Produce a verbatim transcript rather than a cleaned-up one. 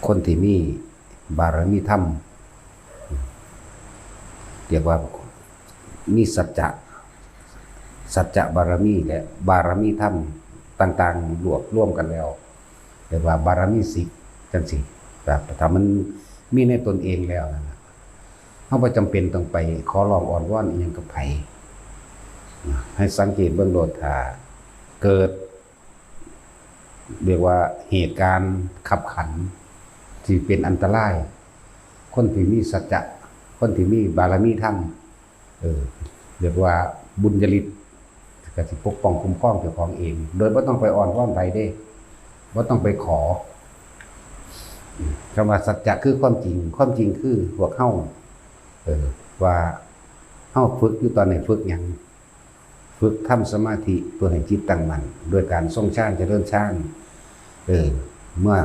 คนที่มีบารมีธรรม เรียกว่ามีสัจจะ สัจจะบารมีและบารมีธรรมต่างๆ รวบรวมกันแล้ว เรียกว่าบารมีสิบจังซี่ ครับ ถ้ามันมีในตนเองแล้วนั่นน่ะ เราบ่จำเป็นต้องไปขอร้องอ้อนวอนอิหยังกับไผนะ ให้สังเกตเบิ่งโลด ถ้าเกิด เรียกว่าเหตุการณ์คับขัน ที่เป็นอันตราย คนที่มีสัจจะ คนที่มีบารมีธรรม เออ เรียกว่าบุญญาฤทธิ์ ก็สิปกป้องคุ้มครองเจ้าของเอง โดยบ่ต้องไปอ้อนวอนไผเด้ บ่ต้องไปขอ คำว่าสัจจะคือความจริง ความจริงคือพวกเฮา เออ ว่าเฮาฝึกอยู่ตอนนี้ฝึกหยัง ฝึกทำสมาธิเพื่อให้จิตตั้งมั่น ด้วยการทรงฌานเจริญฌาน เออ เมื่อ